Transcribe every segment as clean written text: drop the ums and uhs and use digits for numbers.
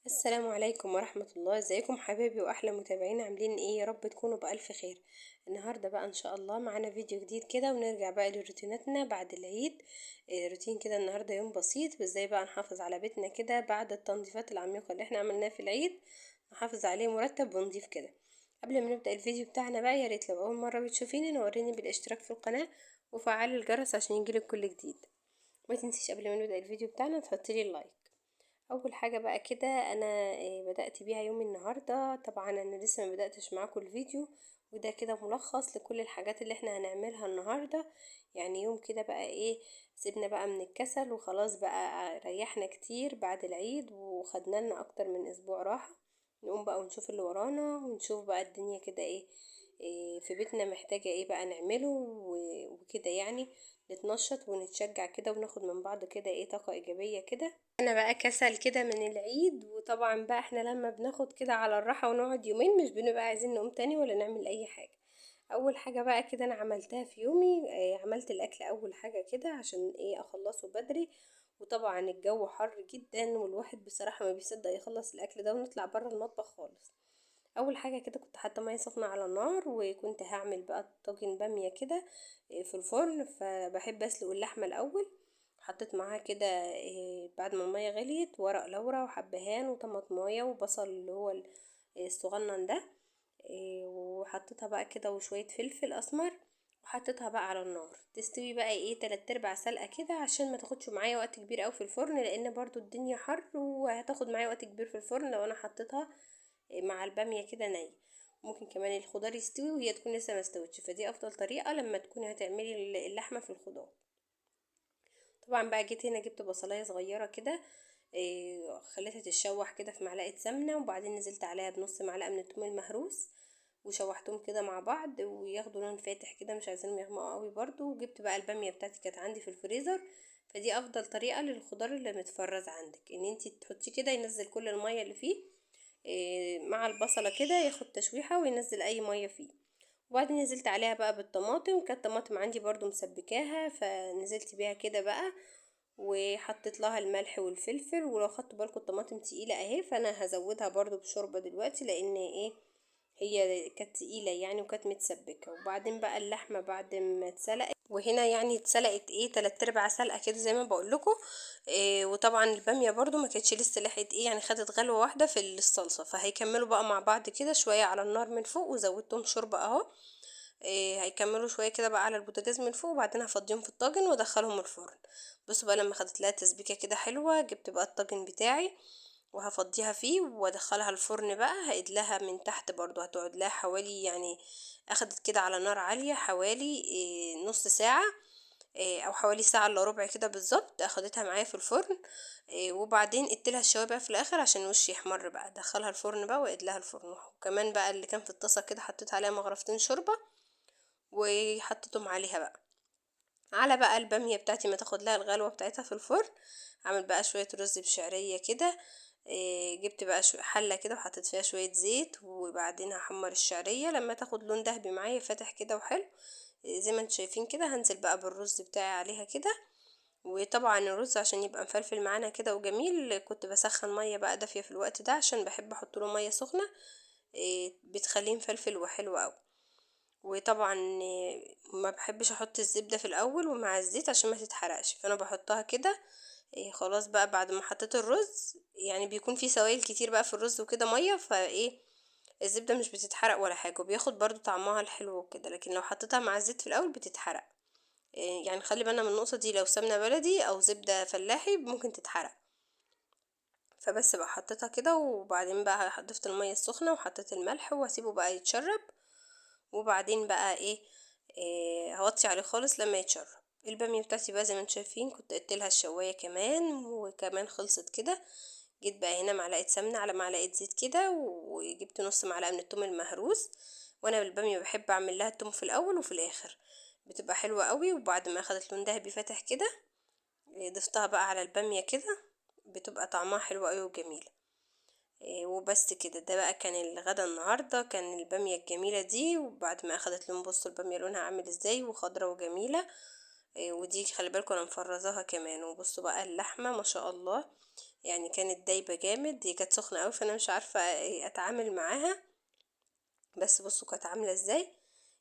السلام عليكم ورحمة الله. ازيكم حبايبي واحلى متابعين، عاملين ايه؟ يا رب تكونوا بألف خير. النهاردة بقى ان شاء الله معانا فيديو جديد كده، ونرجع بقى لروتيناتنا بعد العيد. روتين كده النهاردة يوم بسيط، وازاي بقى نحافظ على بيتنا كده بعد التنظيفات العميقة اللي احنا عملناها في العيد، نحافظ عليه مرتب ونضيف كده. قبل ما نبدأ الفيديو بتاعنا بقى، يا ريت لو اول مرة بتشوفيني نوريني بالاشتراك في القناة وفعلي الجرس عشان يجيلك كل جديد. ما تنسيش قبل ما نبدأ الفيديو بتاعنا تحطيلي ال like. اول حاجة بقى كده انا بدأت بيها يوم النهاردة، طبعا انا لسه ما بدأتش معاكم الفيديو، وده كده ملخص لكل الحاجات اللي احنا هنعملها النهاردة. يعني يوم كده بقى ايه، سيبنا بقى من الكسل وخلاص بقى، ريحنا كتير بعد العيد وخدنا لنا اكتر من اسبوع راحة. نقوم بقى ونشوف اللي ورانا، ونشوف بقى الدنيا كده ايه في بيتنا محتاجة ايه بقى نعمله وكده، يعني نتنشط ونتشجع كده وناخد من بعض كده ايه طاقة ايجابية كده. انا بقى كسل كده من العيد، وطبعا بقى احنا لما بناخد كده على الراحة ونقعد يومين مش بنبقى عايزين نقوم تاني ولا نعمل اي حاجة. اول حاجة بقى كده انا عملتها في يومي، عملت الاكل اول حاجة كده عشان ايه اخلصه بدري. وطبعا الجو حر جدا، والواحد بصراحة ما بيصدق يخلص الاكل ده ونطلع بره المطبخ خالص. اول حاجة كده كنت حاطه مية سخنة على النار، وكنت هعمل بقى طاجن باميه كده في الفرن، فبحب اسلق اللحمة الاول. حطيت معاها كده بعد ما المية غليت ورق لورا وحبهان وطماطمايه وبصل اللي هو الصغنن ده، وحطيتها بقى كده وشوية فلفل اسمر، وحطيتها بقى على النار تستوي بقى ايه 3/4 سلقه كده، عشان ما تاخدش معايا وقت كبير قوي في الفرن، لان برضو الدنيا حر وهتاخد معايا وقت كبير في الفرن لو انا حطيتها مع الباميه كده نيه. ممكن كمان الخضار يستوي وهي تكون لسه ما استوتش، فدي افضل طريقه لما تكوني هتعملي اللحمة في الخضار. طبعا بقى جيت هنا جبت بصلايه صغيرة كده، خليتها تتشوح كده في معلقه سمنه، وبعدين نزلت عليها بنص معلقه من الثوم المهروس، وشوحتهم كده مع بعض وياخدوا لون فاتح كده، مش عايزينهم يغمقوا قوي برضو. وجبت بقى الباميه بتاعتي كانت عندي في الفريزر، فدي افضل طريقه للخضار اللي متفرز عندك، ان انتي تحطيه كده ينزل كل المية اللي فيه مع البصله كده، ياخد تشويحه وينزل اي مية فيه. وبعدين نزلت عليها بقى بالطماطم، كانت طماطم عندي برضو مسبكاها فنزلت بيها كده بقى، وحطيت لها الملح والفلفل. ولو خدتوا بالكم الطماطم تقيلة اهي، فانا هزودها برضو بشوربه دلوقتي لان ايه هي كانت تقيلة يعني وكانت متسبكه. وبعدين بقى اللحمة بعد ما اتسلقت، وهنا يعني اتسلقت ايه 3/4 سلقه كده زي ما بقول لكم. وطبعا الباميه برضو ما كانتش لسه لحقت ايه، يعني خدت غلوه واحدة في الصلصه، فهيكملوا بقى مع بعض كده شوية على النار من فوق، وزودتهم شوربة اهو. هيكملوا شوية كده بقى على البوتاجاز من فوق، وبعدين هفضيهم في الطاجن وادخلهم الفرن. بصوا بقى لما خدت لها تسبيكه كده حلوة، جبت بقى الطاجن بتاعي وهفضيها فيه وادخلها الفرن بقى. هقدلها من تحت برضو، هتقعد لها حوالي يعني اخدت كده على نار عالية حوالي نص ساعة او حوالي ساعة الا ربع كده بالظبط، اخدتها معايا في الفرن. وبعدين اديتلها الشوايه بقى في الاخر عشان وشي يحمر بقى، ادخلها الفرن بقى واقدلها الفرن. وكمان بقى اللي كان في الطاسه كده حطيت عليها مغرفتين شوربة وحطيتهم عليها بقى على بقى الباميه بتاعتي ما تاخد لها الغلوه بتاعتها في الفرن. عامل بقى شوية رز بشعريه كده، جبت بقى حله كده وحطيت فيها شوية زيت، وبعدين هحمر الشعرية لما تاخد لون ذهبي معايا فاتح كده وحلو زي ما انتم شايفين كده. هنزل بقى بالرز بتاعي عليها كده، وطبعا الرز عشان يبقى مفلفل معانا كده وجميل كنت بسخن مية بقى دافيه في الوقت ده، عشان بحب احط له مية سخنة بتخليه مفلفل وحلو قوي. وطبعا ما بحبش احط الزبدة في الاول ومع الزيت عشان ما تتحرقش، فانا بحطها كده. خلاص بقى بعد ما حطيت الرز، يعني بيكون في سوائل كتير بقى في الرز وكده مية، فايه الزبدة مش بتتحرق ولا حاجة، وبياخد برضو طعمها الحلو وكده. لكن لو حطيتها مع الزيت في الاول بتتحرق، يعني خلي بالنا من النقطة دي، لو سمنه بلدي او زبدة فلاحي ممكن تتحرق. فبس بقى حطيتها كده، وبعدين بقى ضفت المية السخنة وحطيت الملح واسيبه بقى يتشرب. وبعدين بقى ايه هوطي عليه خالص لما يتشرب. الباميه بتاعتي بقى زي ما انتم شايفين كنت قلت لها الشوايه كمان، وكمان خلصت كده. جيت بقى هنا معلقه سمنه على معلقه زيت كده، وجبت نص معلقه من الثوم المهروس. وانا بالباميه بحب اعمل لها الثوم في الاول وفي الاخر، بتبقى حلوة قوي. وبعد ما اخدت لون ذهبي فاتح كده ضفتها بقى على الباميه كده، بتبقى طعمها حلو قوي وجميلة. وبس كده. ده بقى كان الغدا النهارده، كان الباميه الجميلة دي. وبعد ما اخدت لون، بصوا الباميه لونها عامل ازاي وخضره وجميلة. ودي خلي بالكم انا مفرزاها كمان. وبصوا بقى اللحمة ما شاء الله، يعني كانت دايبه جامد، هي كانت سخنة قوي فانا مش عارفه اتعامل معاها، بس بصوا كانت عامله ازاي.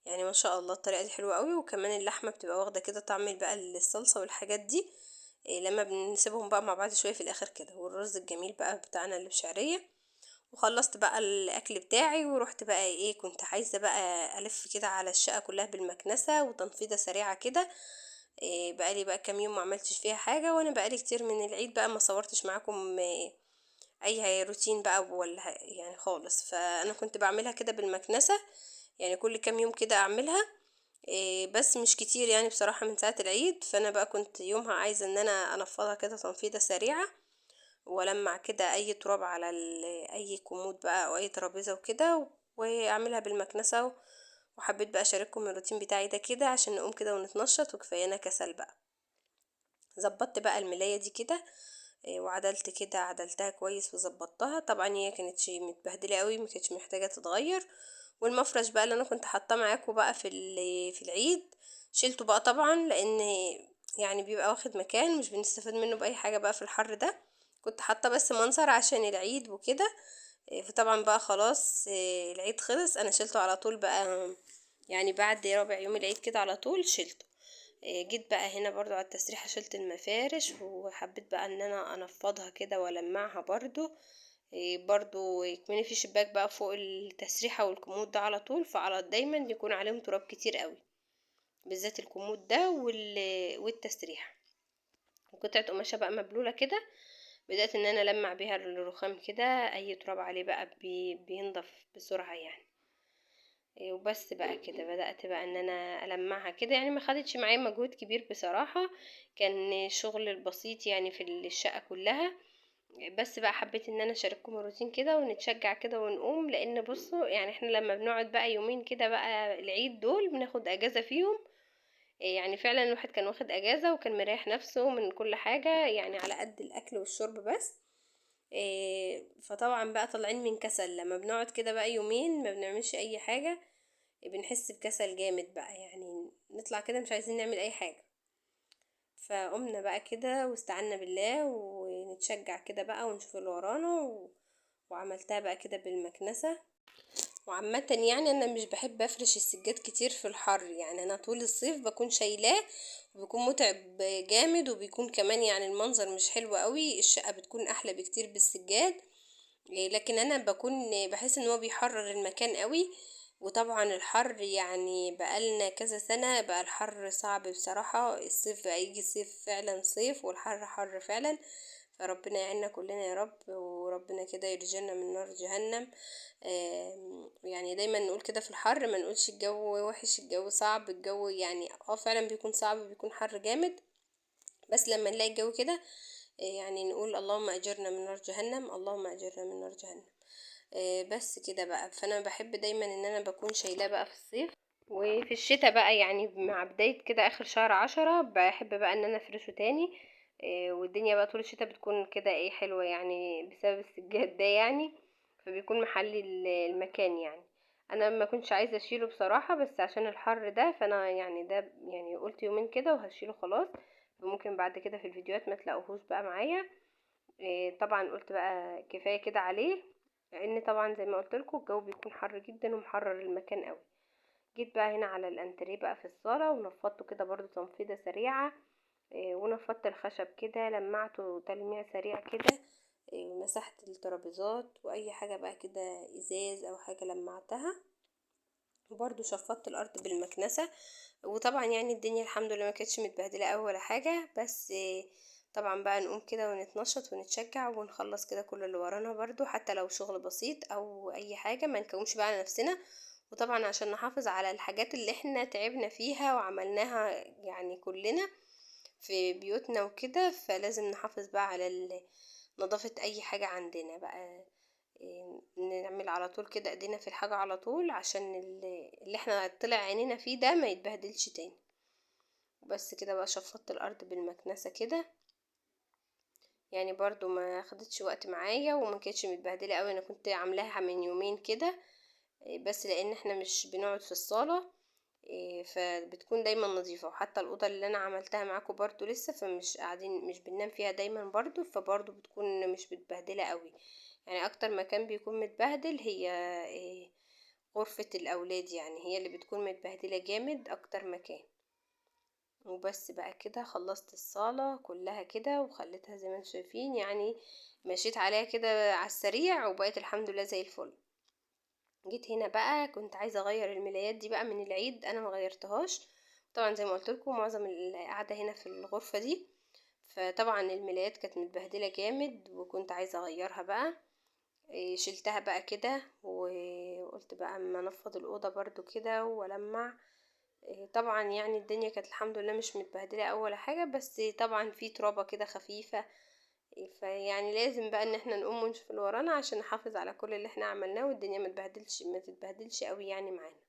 يعني ما شاء الله الطريقة دي حلوة قوي، وكمان اللحمة بتبقى واخده كده طعم بقى الصلصه والحاجات دي لما بنسيبهم بقى مع بعض شوية في الاخر كده. والرز الجميل بقى بتاعنا اللي بشعريه. وخلصت بقى الاكل بتاعي ورحت بقى ايه، كنت عايزه بقى الف كده على الشقة كلها بالمكنسه وتنفيضه سريعة كده. بقالي بقى كام يوم ما عملتش فيها حاجة، وانا بقالي كتير من العيد بقى ما صورتش معاكم اي روتين بقى ولا يعني خالص. فانا كنت بعملها كده بالمكنسه، يعني كل كام يوم كده اعملها، بس مش كتير يعني بصراحة من ساعة العيد. فانا بقى كنت يومها عايزه ان انا انفضها كده تنفيضه سريعة، ولمع كده اي تراب على اي كومود بقى او اي ترابيزة وكده، واعملها بالمكنسه. وحبيت بقى اشارككم الروتين بتاعي ده كده عشان نقوم كده ونتنشط، وكفايانا كسل بقى. ظبطت بقى الملايه دي كده وعدلت كده، عدلتها كويس وظبطتها. طبعا هي كانت متبهدله قوي، ما كانتش محتاجه تتغير. والمفرش بقى اللي انا كنت حاطاه معاكم بقى في العيد شيلته بقى طبعا، لان يعني بيبقى واخد مكان مش بنستفاد منه باي حاجة بقى في الحر ده. كنت حاطه بس منظر عشان العيد وكده. فطبعا بقى خلاص العيد خلص، انا شيلته على طول بقى، يعني بعد رابع يوم العيد كده على طول شيلته. جيت بقى هنا برضو على التسريحة شلت المفارش، وحبيت بقى ان انا انفضها كده والمعها برضو. برضو يكمني في شباك بقى فوق التسريحة والكومود ده على طول، فعلى دايما يكون عليهم تراب كتير قوي، بالذات الكومود ده والتسريحة. وقطعة قماشة بقى مبلولة كده بدأت ان انا المع بيها الرخام كده، اي تراب عليه بقى بينضف بسرعة يعني. وبس بقى كده بدأت بقى ان انا المعها كده، يعني ما خدتش معايا مجهود كبير بصراحة، كان شغل البسيط يعني في الشقة كلها. بس بقى حبيت ان انا اشارككم الروتين كده ونتشجع كده ونقوم، لان بصوا يعني احنا لما بنقعد بقى يومين كده بقى العيد دول بناخد اجازة فيهم، يعني فعلا الواحد كان واخد اجازة وكان مريح نفسه من كل حاجة، يعني على قد الاكل والشرب بس. فطبعا بقى طالعين من كسل، لما بنقعد كده بقى يومين ما بنعملش اي حاجة بنحس بكسل جامد بقى، يعني نطلع كده مش عايزين نعمل اي حاجة. فقمنا بقى كده واستعنا بالله ونتشجع كده بقى ونشوف اللي ورانا، وعملتها بقى كده بالمكنسة. وعامة يعني انا مش بحب افرش السجاد كتير في الحر، يعني انا طول الصيف بكون شايلاه وبيكون متعب جامد، وبيكون كمان يعني المنظر مش حلو قوي، الشقة بتكون احلى بكتير بالسجاد، لكن انا بكون بحس ان هو بيحرر المكان قوي. وطبعا الحر يعني بقالنا كذا سنة بقى الحر صعب بصراحة، الصيف بقى يجي صيف فعلا صيف، والحر حر فعلا، فربنا يعيننا كلنا يا رب، وربنا كده يرجعنا من نار جهنم. يعني دايما نقول كده في الحر، ما نقولش الجو وحش الجو صعب، الجو يعني فعلا بيكون صعب بيكون حر جامد، بس لما نلاقي الجو كده يعني نقول اللهم اجرنا من نار جهنم، اللهم اجرنا من نار جهنم. بس كده بقى. فانا بحب دايما ان انا بكون شايلاه بقى في الصيف، وفي الشتاء بقى يعني مع بداية كده اخر شهر 10 بحب بقى ان انا افرشه تاني. والدنيا بقى طول الشتاء بتكون كده ايه حلوة يعني بسبب السجاد ده يعني، فبيكون محلي المكان يعني. انا ما كنتش عايزة اشيله بصراحة، بس عشان الحر ده فانا يعني ده يعني قلت يومين كده وهشيله خلاص، فممكن بعد كده في الفيديوهات ما تلاقوهوش بقى معايا. طبعا قلت بقى كفاية كده عليه، لان طبعا زي ما قلت لكم الجو بيكون حر جدا ومحرر المكان قوي. جيت بقى هنا على الانتريه بقى في الصالة ونفضته كده برضو تنفيضة سريعة، ونفضت الخشب كده، لمعته تلميع سريع كده، مسحت الترابيزات واي حاجة بقى كده ازاز او حاجة لمعتها، وبرضو شفطت الارض بالمكنسة. وطبعا يعني الدنيا الحمد لله ما كانتش متبهدلة اوي ولا حاجة، بس طبعا بقى نقوم كده ونتنشط ونتشجع ونخلص كده كل اللي ورانا برضو، حتى لو شغل بسيط او اي حاجة ما نكومش بقى على نفسنا. وطبعا عشان نحافظ على الحاجات اللي احنا تعبنا فيها وعملناها يعني كلنا في بيوتنا وكده، فلازم نحافظ بقى على نظافة اي حاجة عندنا بقى، نعمل على طول كده ايدينا في الحاجة على طول عشان اللي احنا طلع عينينا فيه ده ما يتبهدلش تاني. وبس كده بقى شفطت الارض بالمكنسة كده، يعني برضو ما خدتش وقت معايا وما كانتش متبهدلة قوي، انا كنت عاملاها من يومين كده، بس لان احنا مش بنقعد في الصالة، فبتكون دايما نظيفة. وحتى الأوضة اللي انا عملتها معاكم برضو لسه، فمش قاعدين مش بننام فيها دايما برضو، فبرضو بتكون مش متبهدلة قوي. يعني اكتر مكان بيكون متبهدل هي غرفة الاولاد، يعني هي اللي بتكون متبهدلة جامد اكتر مكان. وبس بقى كده خلصت الصالة كلها كده وخليتها زي ما انتم شايفين، يعني مشيت عليها كده على السريع وبقت الحمد لله زي الفل. جيت هنا بقى كنت عايزة اغير الملايات دي بقى من العيد، انا ما غيرتهاش طبعا زي ما قلت لكم معظم القعدة هنا في الغرفة دي، فطبعا الملايات كانت متبهدلة جامد وكنت عايزة اغيرها بقى. شلتها بقى كده وقلت بقى اما انفض الأوضة برضو كده والمع. طبعا يعني الدنيا كانت الحمد لله مش متبهدلة اول حاجة، بس طبعا في ترابة كده خفيفة، فيعني لازم بقى ان احنا نقوم ونشوف اللي ورانا عشان نحافظ على كل اللي احنا عملناه والدنيا ما تتبهدلش قوي يعني معانا.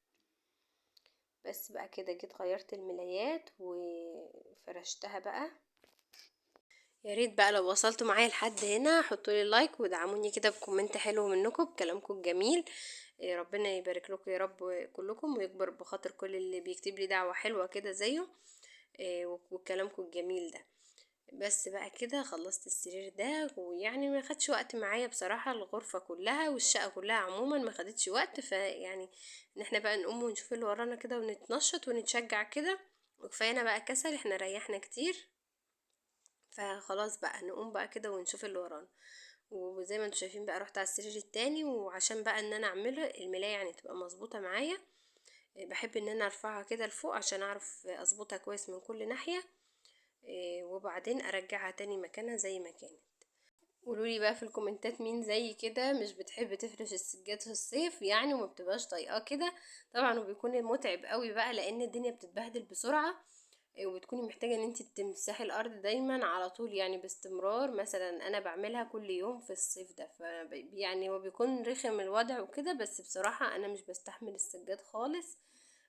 بس بقى كده جيت غيرت الملايات وفرشتها بقى. يا ريت بقى لو وصلتوا معايا لحد هنا حطوا لي like ودعموني كده ب comment حلو منكم بكلامكم الجميل. ربنا يبارك لكم يا رب كلكم ويكبر بخاطر كل اللي بيكتب لي دعوة حلوة كده زيه، وكلامكم الجميل ده. بس بقى كده خلصت السرير ده، ويعني ما خدش وقت معايا بصراحة، الغرفة كلها والشقة كلها عموما ما خدتش وقت. فيعني ان احنا بقى نقوم ونشوف اللي ورانا كده ونتنشط ونتشجع كده، وكفاية بقى كسل، احنا ريحنا كتير، فخلاص بقى نقوم بقى كده ونشوف اللي ورانا. وزي ما انتم شايفين بقى رحت على السرير التاني، وعشان بقى ان انا اعمله الملاية يعني تبقى مظبوطة معايا، بحب ان انا ارفعها كده لفوق عشان اعرف اظبطها كويس من كل ناحية، وبعدين ارجعها تاني مكانها زي ما كانت. قولولي بقى في الكومنتات مين زي كده مش بتحب تفرش السجاد في الصيف يعني وما بتبقاش طايقاه كده طبعا، وبيكون متعب قوي بقى لان الدنيا بتتبهدل بسرعة، وبتكوني محتاجة ان انت تمسحي الارض دايما على طول يعني باستمرار. مثلا انا بعملها كل يوم في الصيف ده، يعني هو بيكون رخم الوضع وكده، بس بصراحة انا مش بستحمل السجاد خالص،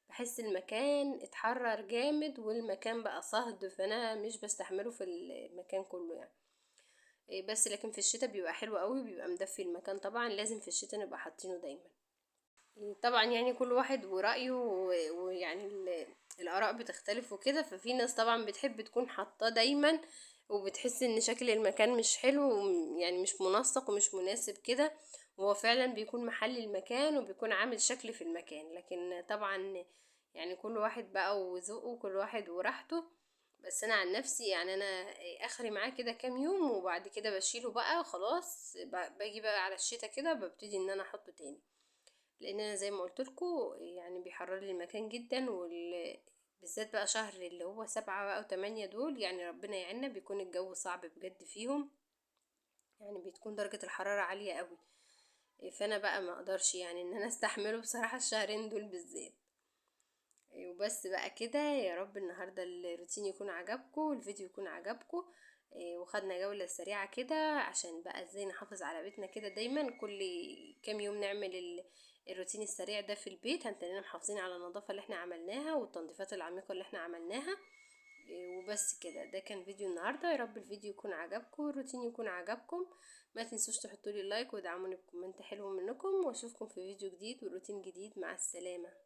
بحس المكان اتحرر جامد والمكان بقى صهد، فانا مش بستحمله في المكان كله يعني. بس لكن في الشتاء بيبقى حلو قوي، بيبقى مدفي المكان، طبعا لازم في الشتاء نبقى حاطينه دايما. طبعا يعني كل واحد ورأيه، ويعني الآراء بتختلف وكده، ففي ناس طبعا بتحب تكون حاطاه دايما وبتحس ان شكل المكان مش حلو، يعني مش منسق ومش مناسب كده، وهو فعلا بيكون محل المكان وبيكون عامل شكل في المكان. لكن طبعا يعني كل واحد بقى وذوقه وكل واحد وراحته. بس انا عن نفسي يعني انا اخري معاه كده كام يوم وبعد كده بشيله بقى خلاص، باجي بقى على الشتا كده ببتدي ان انا احطه تاني، لان انا زي ما قلت لكم يعني بيحرر لي المكان جدا، بالذات بقى شهر اللي هو 7 بقى و8 دول، يعني ربنا يعيننا بيكون الجو صعب بجد فيهم، يعني بتكون درجة الحرارة عالية قوي، فانا بقى ما اقدرش يعني ان انا استحمله بصراحة الشهرين دول بالذات. وبس بقى كده، يا رب النهاردة الروتين يكون عجبكم والفيديو يكون عجبكم، وخدنا جولة سريعة كده عشان بقى ازاي نحافظ على بيتنا كده دايما، كل كام يوم نعمل الروتين السريع ده في البيت، هنتلاقينا محافظين على النظافة اللي احنا عملناها والتنظيفات العميقة اللي احنا عملناها. وبس كده، ده كان فيديو النهاردة، يا رب الفيديو يكون عجبكم والروتين يكون عجبكم. ما تنسوش تحطولي like ودعموني ب comment حلو منكم، واشوفكم في فيديو جديد وروتين جديد. مع السلامة.